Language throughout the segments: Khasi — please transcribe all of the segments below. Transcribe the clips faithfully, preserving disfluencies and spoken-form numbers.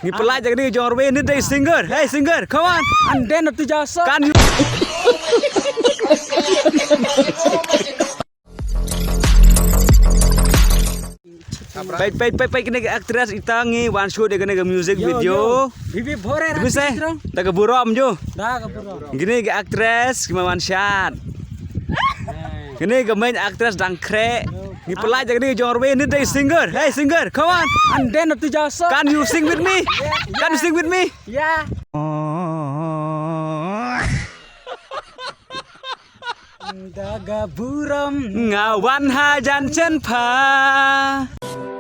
Ngi pynlait ïa kane ka jong Rwai, ne dei singer. Hey singer, come on. An den tu jasa. Kan yu. Peit peit peit peit, kane ka actress, ita ngi wan shoot ïa kane ka music video. Bibi bore. Bibi se. Da ka burom ju. Da ka burom. Kane ka actress ki ma wan shad. Kane ka main actress dang khreh. Ngi pynlait ïa kane ka jong Rwai, ne dei singer. Hey singer, come on. An den tu jasa. Can you sing with me? Can you sing with me? Yeah. Da ka burom. Nga wan hajan chen pha.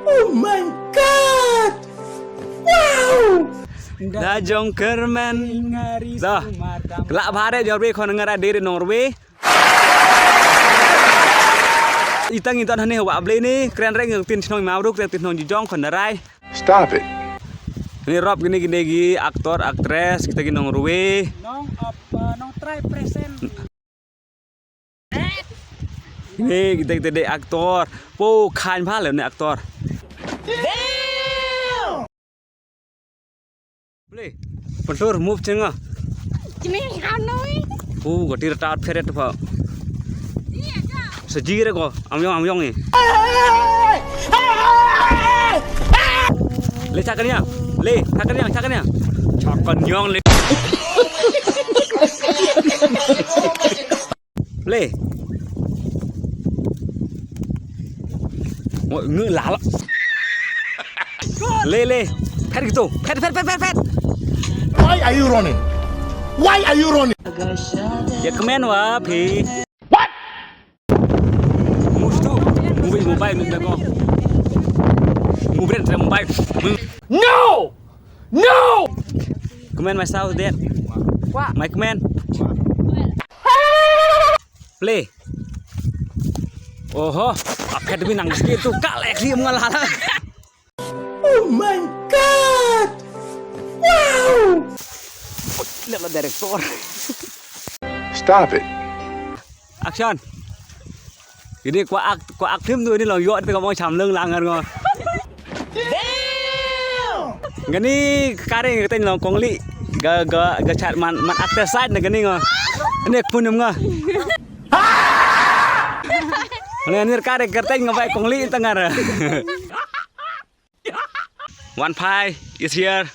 Oh my God. Wow. Da jong kyrmen. Dah. Lah bha re jong Rwai, khon nga ra dei re nong Rwai. Ita ngi don hangne ha Wah Blei ne, kren reng ïa ka ktien shnong Mawruk, ïa ka ktien shnong Jijong, khon da rai. Stop it. Ni rop kine kine ki actor, actress, kita ki nong Rwai. Nong apa, nong trai present. Kine kita kita dei actor. Po khan bha le ne actor. Ble. Pyntur move chenga. Kine hanoi. Pu ko tir tat pheret pha. Sa jire ko, am yong, am yong ni. Le cha kanya. Le cha kanya, cha kanya. Cha kanya le. Le. Ngi la la. Le le. Phet gitu. Phet phet phet phet phet. Why are you running? Why are you running? Ya kmen wa phi. What? Mustu. Mubi mobile mobile ko. Mubren tre mobile. No! No! Kmen my sauce dad. Wa. My kmen. Play. Oho, apet bi nang skit tu kal ek si mengalah. Oh my God! Wow! Lihat lah director. Stop it. Action. Ini kwa ak kwa ak film tu ini long yok tengah mau chamleng langar ngo. Ngani kare ngi kateng long kongli ga ga ga chat man man actor side na gani ngo. Ini punum ngo. Ngani kare kateng ngo bai kongli tangar. One Pi is here.